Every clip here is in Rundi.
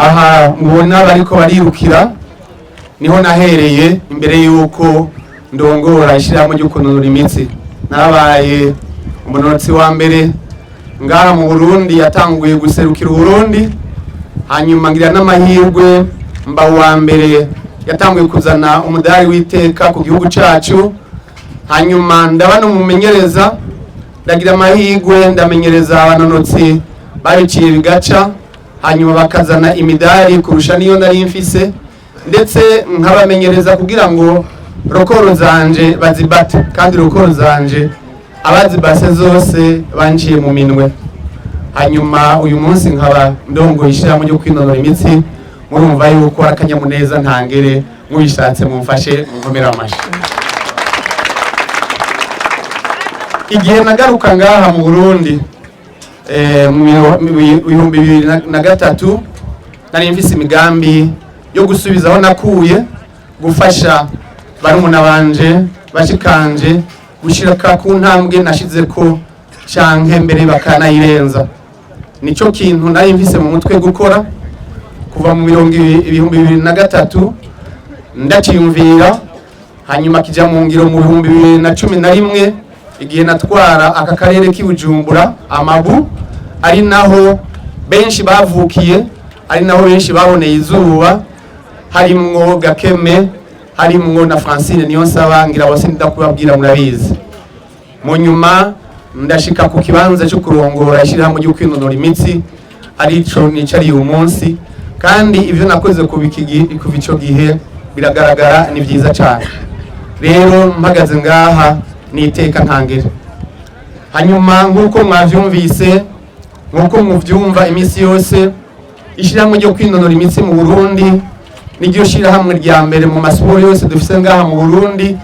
Aha mubona bariko barirukira niho nahereye imbere y'uko ndongora ishyirahamwe ryo kunonora imitsi. Nabaye umunonotsi wa mbere ngaha mu Burundi yatanguye guserukira Uburundi, hanyuma ngira n'amahirwe mba uwa mbere yatanguye kuzana umudari w'iteka ku gihugu cacu. Hanyuma ndaba n'umumenyereza, ndagira amahirwe ndamenyereza abanonotsi babiciye bigaca, hanyuma bakazana imidari kurusha niyo nari mfise, ndetse nkabamenyereza kugira ngo record zanje bazibate, kandi record zanje abazibase zose banciye mu minwe. Hanyuma uyu munsi nkaba ndongoye ishyirahamwe ryo kwinonora imitsi. Murumva yuko ari akanyamuneza ntangere. Mubishatse mumfashe munkomere amashi. Igihe nagaruka ngaha mu Burundi mu 2003, nari mfise imigambi yo gusubiza aho nakuye, gufasha barumuna banje, bashikanje, gushika ku ntambwe nashizeko canke mbere bakanayirenza. Nico kintu nari mfise mu mutwe gukora kuva mu 2003, ndaciyumvira, hanyuma kija mu ngiro mu 2011, igihe natwara aka karere k'i Bujumbura amabu, ari naho benshi bavukiye, ari naho benshi baboneye izuba, harimwo Gakeme, harimwo na Francine Niyonsaba. Ngira bose ndakubabwira murabizi. Mu nyuma ndashika ku kibanza cyo kurongora ishyirahamwe ryo kwinonora imitsi, arico nicariye uyu munsi, kandi ibyo nakoze kuva ico gihe biragaragara, ni byiza cyane. Rero mpagaze ngaha ni iteka ntangere. Hanyuma nk'uko mwavyumvise, nk'uko muvyumva iminsi yose, ishyirahamwe ryo kwinonora imitsi mu Burundi niryo shyirahamwe rya mbere mu masiporo yose dufise ngaha mu Burundi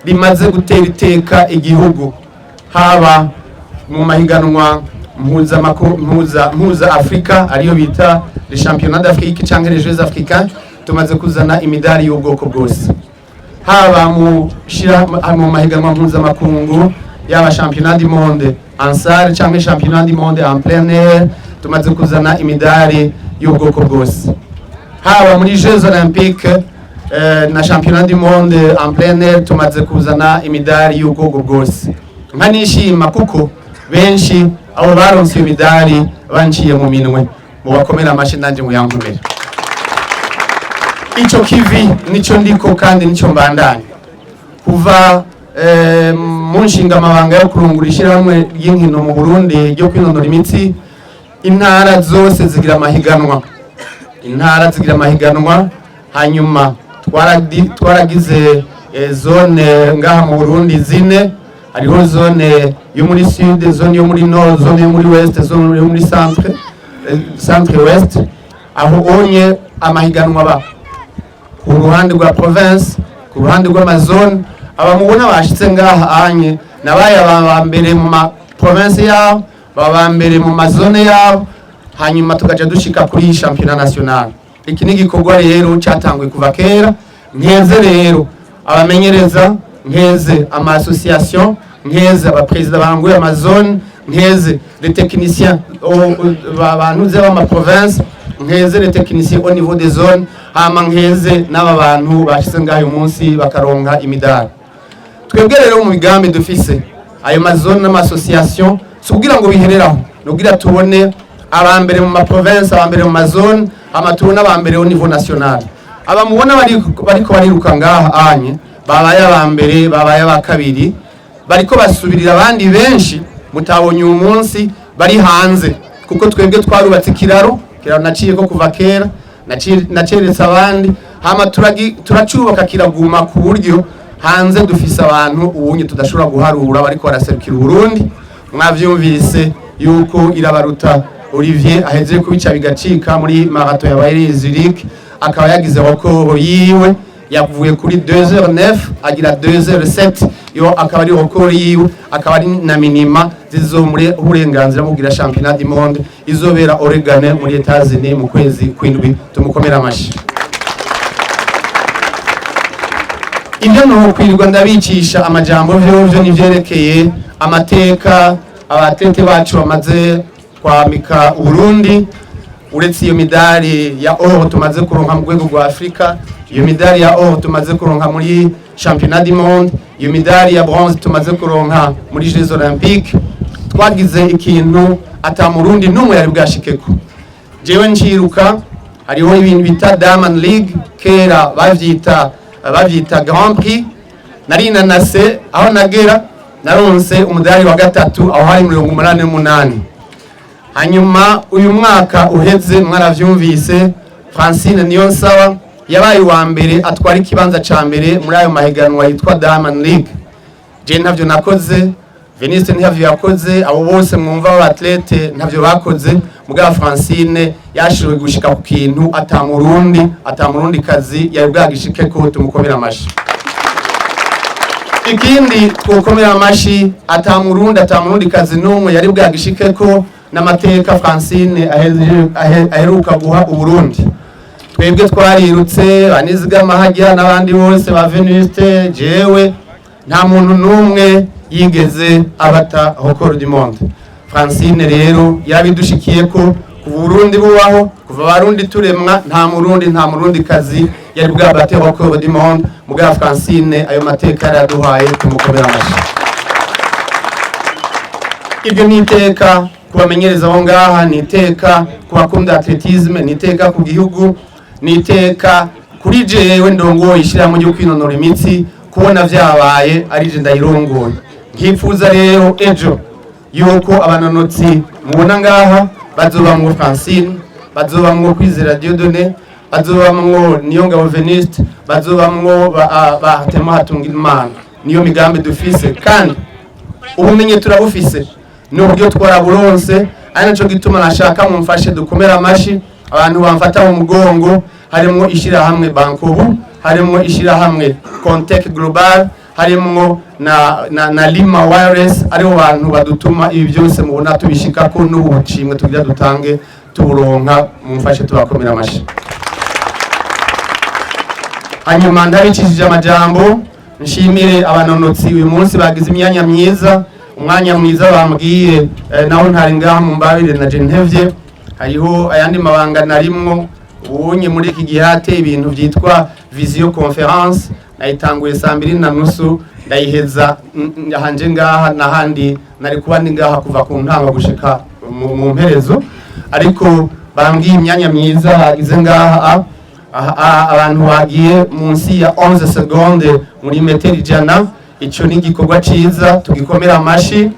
rimaze gutera iteka igihugu, haba mu mahiganwa mpuza Afrika, ariyo bita les championnats d'Afrique canke les Jeux africains. Tumaze kuzana imidari y'ubwoko bwose, haba mu mahiganwa mpuzamakungu, yaba championnat du monde en salle canke championnat du monde en plein air, tumaze kuzana imidari y'ubwoko bwose, haba muri Jeux olympiques na championnat du monde en plein air, tumaze kuzana imidari y'ubwoko bwose. Nkanishima kuko benshi abo baronse iyo midari banciye mu minwe. Mubakomere amashi nanje muyankomere. Ico kivi nico ndiko kandi nico mbandanya kuva mu nshinga amabanga yo kurungura ishyirahamwe ry'inkino mu Burundi ryo kwinonora imitsi. Intara zose zigira amahiganwa, intara zigira amahiganwa. Hanyuma twaragize zone ngaha mu Burundi zine: hariho zone yo muri sud, zone yo muri nord, zone yo muri ouest, zone yo muri centre, centre ouest. Aho onye amahiganwa aba ku ruhande rwa province, ku ruhande rw'amazone. Aba mubona bashitse ngaha anye nabaye aba mbere mu ma province yabo, baba mbere mu mazone yabo, hanyuma tugaca dushika kuri championnat national. Iki ni igikorwa rero cyatanguye kuva kera. Nkeze rero abamenyereza, nkeze ama association, nkeze abaperezida baranguye amazone, nkeze les techniciens bantuze b'ama province, nkeze les techniciens au niveau des zones, hama nkeze n'aba bantu bashize ngaho uyu munsi bakaronka imidari. Twebwe rero mu migambi dufise, ayo mazone n'ama association, si kugira ngo bihereraho, ni kugira tubone abambere mu ma province, abambere mu mazone, hama tubone abambere au niveau national. Aba mubona bariko bariruka ngaha anye babaye abambere, babaye aba kabiri, bariko basubirira abandi benshi mutabonye uyu munsi bari hanze, kuko twebwe twarubatse ikiraro. Kiraro naciye ko kuva kera, naceretse abandi, hama turacubaka kiraguma, ku buryo hanze dufise abantu ubunye tudashobora guharura bariko baraserukira Uburundi. Mwavyumvise yuko Irabaruta Olivier ahejeje kubica bigacika muri marathon yabaye Zurich, akaba yagize record yiwe, yavuye kuri 2h09 agira 2h07, yo akaba ari record yiwe, akaba ari na minima zizomure uburenganzira bwo kugira championnat du monde izobera Oregon muri Etats-Unis mu kwezi kw'indwi. Tumukomera amashi. Ibyo nokwirirwa ndabicisha amajambo vyovyo nivyerekeye amateka abatete bacu bamaze kwambika Uburundi. Uretse iyo midari ya or tumaze kuronka mu rwego rwa Afrika, iyo midari ya or tumaze kuronka muri championnat du monde, iyo midari ya bronze tumaze kuronka muri Jeux Olympiques, twagize ikintu ata Murundi n'umwe yari bwashikeko. Jewe nciruka, hariho ibintu bita Diamond League, kera bavyita Grand Prix. Narinanase, aho nagera naronse umudari wa gatatu, aho hari 88. Hanyuma uyu mwaka uheze, mwaravyumvise, Francine Niyonsaba yabaye uwa mbere, atwara ikibanza ca mbere muri ayo mahiganwa yitwa Diamond League. Je ntavyo nakoze, Veniste ntavyo yakoze, abo bose mwumva b'aba athlètes ntavyo bakoze. Mugabo Francine yashoboye gushika ku kintu ata Murundi, ata Murundi kazi yari bwagishikeko. Tumukomera amashi. Ikindi twokomera amashi ata Murundi, ata Murundi kazi n'umwe yari bwagishikeko, n'amateka Francine aheruka guha Uburundi. Twebwe twarirutse, banizigama hajya n'abandi bose ba Venuste, jewe, nta muntu n'umwe yigeze abata record du monde. Francine rero yabidushikiye ko kuva Burundi bubaho, kuva Abarundi turemwa, nta Murundi, nta Murundi kazi yari bwabate record du monde. Mugabo Francine ayo mateka yaraduhaye, tumukomera amashyi. Ibyo ni iteka kubamenyereza aho ngaha, ni iteka ku bakunda athlétisme, ni iteka ku gihugu, ni iteka kuri jewe ndongoye ishyirahamwe ryo kwinonora imitsi kubona vyabaye ari je ndayirongoye. Nkifuza rero ejo yuko abanonotsi mubona ngaha bazobamwo Francine, bazobamwo Kwizera Dieudonné, bazobamwo Niyongabo Veniste, bazobamwo ba Artema Hatungimana. Niyo migambi dufise, kandi ubumenyi turabufise n'uburyo twaraburonse. Ari naco gituma nashaka mumfashe dukomere amashi abantu bamfata mu mugongo, harimwo ishirahamwe Bankobu, harimwo ishirahamwe Contec Global, harimwo na Lima Wireless, aribo bantu badutuma ibi byose mubona tubishikako. N'ubu bushimwe tugira dutange tuburonka. Mumfashe tubakomera amashi. Hanyuma ndabicishije amajambo, nshimire abanonotsi uyu munsi bagize imyanya myiza, umwanya mwiza bambwiye, naho ntari ngaha mu mbabire na je ntevye, hariho ayandi mabanga narimwo. Ubunye muri iki gihe hate ibintu byitwa visioconférence, nayitanguye 2:30 ndayiheza hanje ngaha, n'ahandi nari kuba ndi ngaha kuva ku ntango gushika mu mperezo. Ariko bambwiye imyanya myiza bagize ngaha, abantu bagiye munsi ya 11 seconde muri metero 100. Ico ni igikorwa ciza, tugikomera amashi.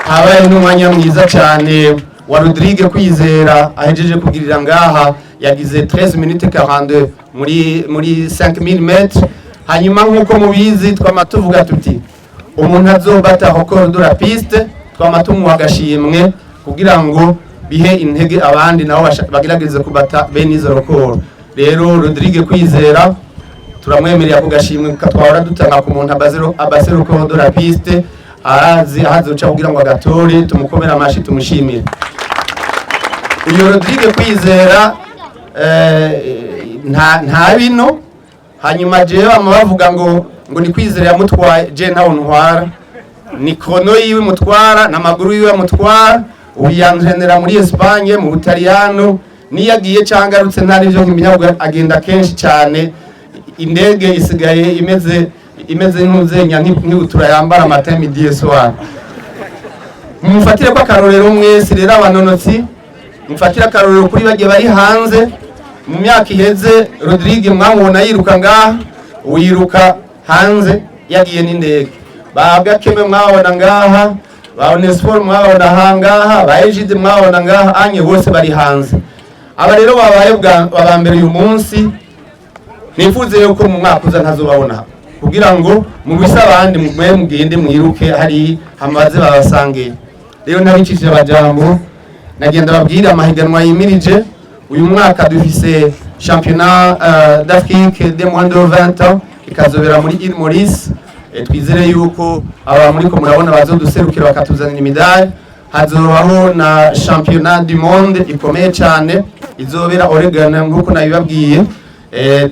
Habaye n'umwanya mwiza cyane wa Rodrigue Kwizera ahejeje kugirira ngaha, yagize 13 minutes 42 muri 5000 mètres. Hanyuma nk'uko mubizi, twama tuvuga tuti umuntu azobata record de la piste twama tumuha agashimwe kugira ngo bihe intege abandi nabo bagerageze kubata bene izo record. Rero Rodrigue Kwizera turamwemerera ako gashimwe twahora dutanga ku muntu abase record de la piste. Arazi ahazoca kugira ngo agatore. Tumukomere amashi, tumushimire. Uyu Rodrigue Kwizera nta bino. Hanyuma jewe bama bavuga ngo ni Kwizera yamutwaye. Je ntawo ntwara, ni chrono yiwe mutwara n'amaguru yiwe amutwara. Ubu yanjenera muri Espagne, mu Butaliyano, niyo agiye cyangwa agarutse nta n'ivyo nkimenya, ahubwo agenda kenshi cyane. Indege isigaye imeze nk'uzenya nk'ibutura yambara matin, midi et soir. Mumufatire ko akarorero mwese rero abanonotsi, mufatire akarorero kuri bagiye bari hanze. Mu myaka iheze Rodrigue mwamubona yiruka ngaha, wiruka hanze yagiye n'indege. Ba Gakeme mwabona ngaha, ba Onesphore mwabona ahangaha, ba Egide mwabona ngaha anye, bose bari hanze. Aba rero babaye bwa mbere uyu munsi, nifuze yuko mu mwaka uza ntazobabona, kugira ngo mubise abandi mwe mugende mwiruke hari hamaze babasange. Rero ntabicishije amajambo, nagenda babwira amahiganwa yimirije. Uyu mwaka dufise championnat d'Afrique des moins de 20 ans, ikazobera muri Île Maurice. Twizere yuko aba muriko murabona bazoduserukira bakatuzanira imidari. Hazobaho na championnat du monde ikomeye cyane izobera Oregon nk'uko nabibabwiye.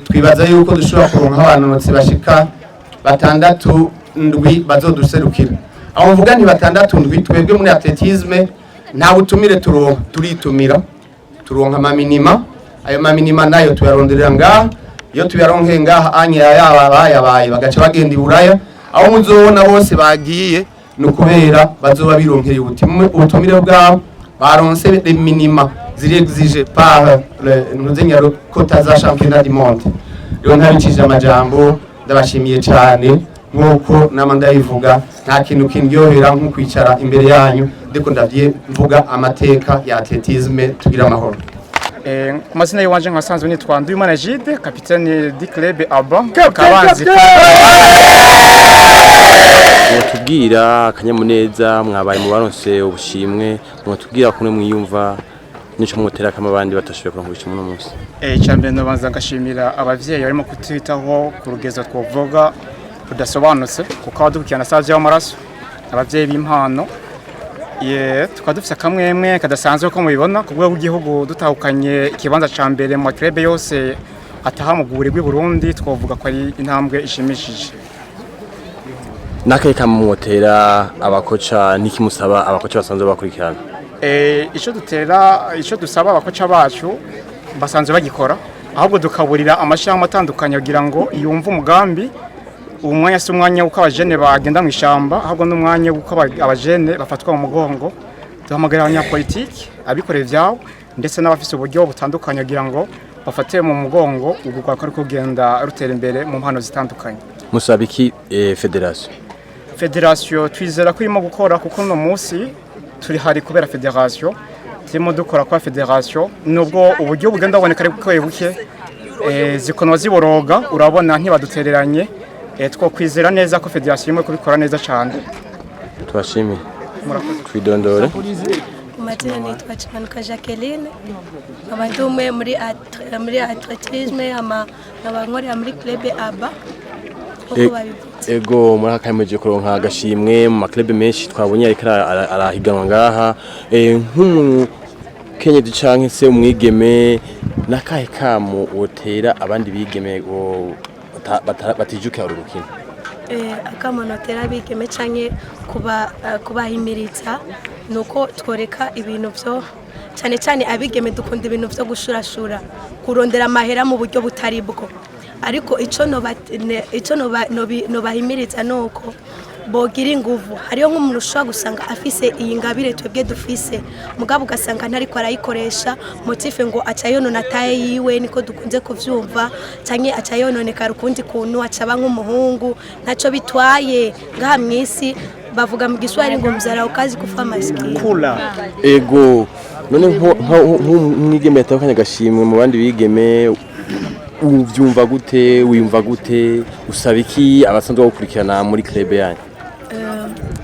Twibaza yuko dushobora kuronka abanonotsi bashika batandatu, ndwi bazoduserukira. Aho mvuga nti batandatu, ndwi, twebwe muri athlétisme nta butumire turonka, turitumira. Turonka amaminima, ayo maminima nayo tuyaronderera ngaha. Iyo tuyaronkeye ngaha anya yaba bayabaye bagaca bagenda i Buraya. Aho muzobona bose bagiye ni ukubera bazoba bironkeye ubutumire bwabo, baronse les minima ziri exigées par le quota za championnat du monde. Rero ntabicishije amajambo, ndabashimiye cyane. Nk'uko nama ndabivuga, nta kintu kindyohera nko kwicara imbere yanyu ndiko ndavye mvuga amateka ya athlétisme. Tugira amahoro. Ku mazina y'iwanje nkasanzwe nitwa Nduyimana Gide, capitaine du club ABA Kabanzi. Mwotubwira akanyamuneza, mwabaye mu baronse ubushimwe, mwotubwira kumwe mwiyumva nico mwotera kama abandi batashoboye kuronka ubushimwe uno munsi? Icyambere ndabanza ngashimira abavyeyi barimo kutwitaho ku rugezo twovuga rudasobanutse, kuko abadukurikirana savye w'amaraso, abavyeyi b'impano. Ye, tukaba dufise akamwemwe kadasanzwe ko mubibona ku rwego rw'igihugu dutahukanye ikibanza ca mbere mu ma clubs yose ataha mu rwuri rw'i Burundi. Twovuga ko ari intambwe ishimishije. N'akahe kamwe mwotera abakoca n'ikimusaba abakoca basanzwe bakurikirana? Ico dutera, ico dusaba abakoca bacu basanzwe bagikora, ahubwo dukaburira amashirahamwe atandukanye kugira ngo yumve umugambi. Uwo mwanya si umwanya w'uko abajene bagenda mu ishamba, ahubwo n'umwanya w'uko abajene bafatwa mu mugongo. Duhamagarira abanyapolitiki, abikorera ivyabo, ndetse n'abafise uburyo butandukanye kugira ngo bafate mu mugongo urwo rwaruka ruri kugenda rutera imbere mu mpano zitandukanye. Musaba iki fédération? Fédération twizera ko irimo gukora, kuko uno munsi turi hari kubera fédération. Turimo dukora kwa fédération, nubwo uburyo bugenda buboneka ari buke buke, zikonwa ziboroga, urabona ntibadutereranye. Twokwizera neza ko fédération irimo kubikora neza cyane. Tubashimiye. Murakoze. Twidondore. Mu mazina nitwa Kimanuka Jacqueline, nkaba ndi umwe muri athlétisme, nkaba nkorera muri club ABA nk'uko babivuze. Ego, muri aka kanya kuronka agashimwe mu ma clubs menshi twabonye ariko arahiganwa ngaha. Nk'umukenyezi canke se umwigeme, nakahe kamo wotera abandi bigeme batijukira uru rukino? Akamo notera abigeme canke kubahimiriza nuko tworeka ibintu vyo, cyane cyane abigeme dukunda ibintu vyo gushurashura, kurondera amahera mu buryo butari bwo. Ariko ico nobahimiriza nuko bogira inguvu. Hariyo nk'umuntu ushobora gusanga afise iyi ngabire twebwe dufise, mugabo ugasanga ntariko arayikoresha, motif ngo aca yonona taille yiwe, niko dukunze kuvyumva, canke aca yononekara ukundi kuntu, aca aba nk'umuhungu. Ntaco bitwaye. Ngaha mw'isi bavuga mu Giswahili ngo mzarau kazi kufa maskini. Ego, none nk'umwigeme yatahukanye agashimwe mu bandi bigeme, uvyumva gute, wiyumva gute, usaba iki abasanzwe bagukurikirana muri club yanyu?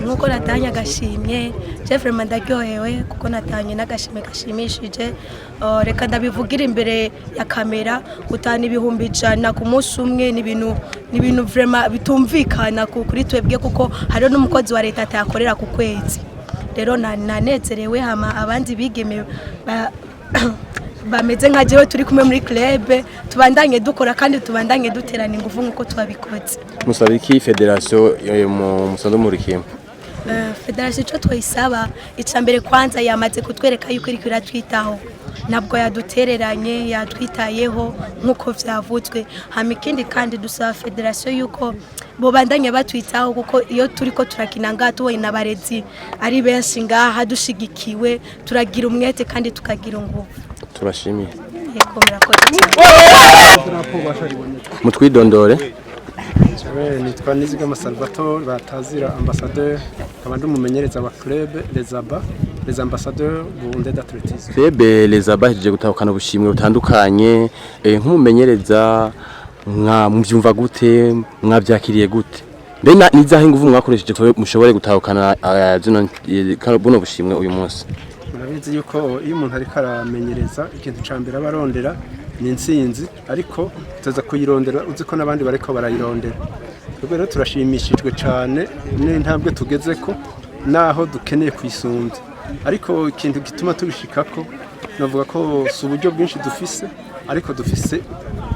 Nk'uko natanye agashimwe, je vraiment ndaryohewe kuko natanye n'agashimwe gashimishije. Reka ndabivugira imbere ya kamera, gutana 100,000 ku munsi umwe ni ibintu vraiment bitumvikana kuri twebwe, kuko hariho n'umukozi wa leta atayakorera ku kwezi. Rero nanezerewe. Hama abandi bigeme bameze nka jewe turi kumwe muri club, tubandanye dukora kandi tubandanye duterana ingufu nk'uko twabikoze. Musaba iki fédération mu musanzwe murikiyemo? Fédération icyo twayisaba, icya mbere kwanza yamaze kutwereka yuko iriko iratwitaho, ntabwo yadutereranye, yatwitayeho nk'uko vyavuzwe. Hama ikindi kandi dusaba fédération yuko bobandanya batwitaho, kuko iyo turiko turakina ngaha tubonye n'abarezi ari benshi ngaha dushigikiwe, turagira umwete kandi tukagira ingufu. Tubashimiye. Yego, murakoze cyane. Mutwidondore. Nitwa Nizigama Salvatore batazira ambassadeur, nkaba ndi umumenyereza wa club Les Aba, Les Ambassadeurs Burundais d'Athlétisme. Club Les Aba ihejeje gutahukana ubushimwe butandukanye. Nk'umumenyereza mwa muvyumva gute, mwavyakiriye gute? Mbe nizahe inguvu mwakoresheje kugira mushobore gutahukana buno bushimwe uyu munsi? Murabizi yuko iyo umuntu ariko aramenyereza, ikintu ca mbere aba arondera ni intsinzi, ariko tuza kuyirondera uzi ko n'abandi bariko barayirondera. Twebwe rero turashimishijwe cane n'intambwe tugezeko, naho dukeneye kuyisumbya. Ariko ikintu gituma tubishikako, navuga ko si uburyo bwinshi dufise, ariko dufise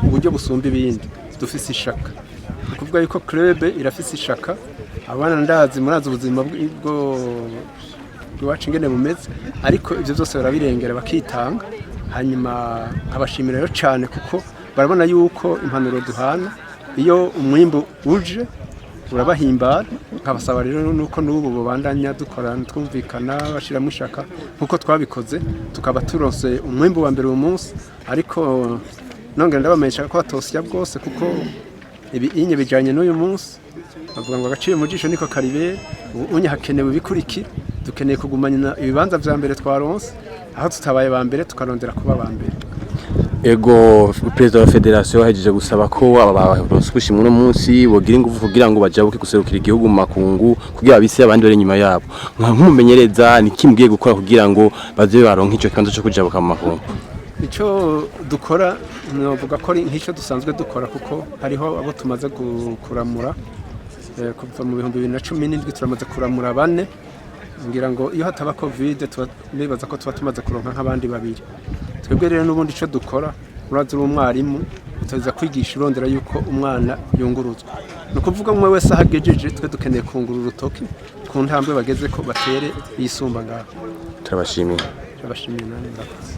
uburyo busumba ibindi: dufise ishaka. Ni ukuvuga yuko club irafise ishaka. Abana ndazi, murazi ubuzima bwo iwacu ingene bumeze, ariko ibyo byose barabirengera bakitanga. Hanyuma nkabashimira rero cyane, kuko barabona yuko impanuro duhana iyo umwimbu uje urabahimbara. Nkabasaba rero nuko n'ubu bubandanya dukorana, twumvikana, bashyiramo ishaka nk'uko twabikoze, tukaba turonse umwimbu wa mbere uyu munsi. Ariko nongera ndabamenyesha ko batosya bwose, kuko ibi inye bijyanye n'uyu munsi, bavuga ngo agaciro mu jisho niko karibera. Ubu unye hakenewe ibikurikira. Dukeneye kugumana ibibanza vya mbere twaronse, aho tutabaye ba mbere tukarondera kuba ba mbere. Ego, perezida wa fédération yahejeje gusaba ko aba baronse ubushimwe uno munsi bogira ingufu kugira ngo bajabuke guserukira igihugu mu makungu, kugira babise abandi bari inyuma yabo. Nk'umumenyereza, ni iki mugiye gukora kugira ngo baze baronke ico kibanza co kujabuka mu makungu? Icyo dukora, novuga ko ari nk'icyo dusanzwe dukora, kuko hariho abo tumaze kuramura kuva mu 2017. Turamaze kuramura bane. Ngira ngo iyo hataba COVID, nibaza ko tuba tumaze kuronka nk'abandi babiri. Twebwe rero n'ubundi icyo dukora, urazi uri umwarimu, uteza kwigisha urondera yuko umwana yunguruzwa. Ni ukuvuga umwe wese aho agejeje, twe dukeneye kungura urutoki ku ntambwe bageze ko, batere yisumba ngaho. Turabashimiye. Turabashimiye nanjye, ndakoze.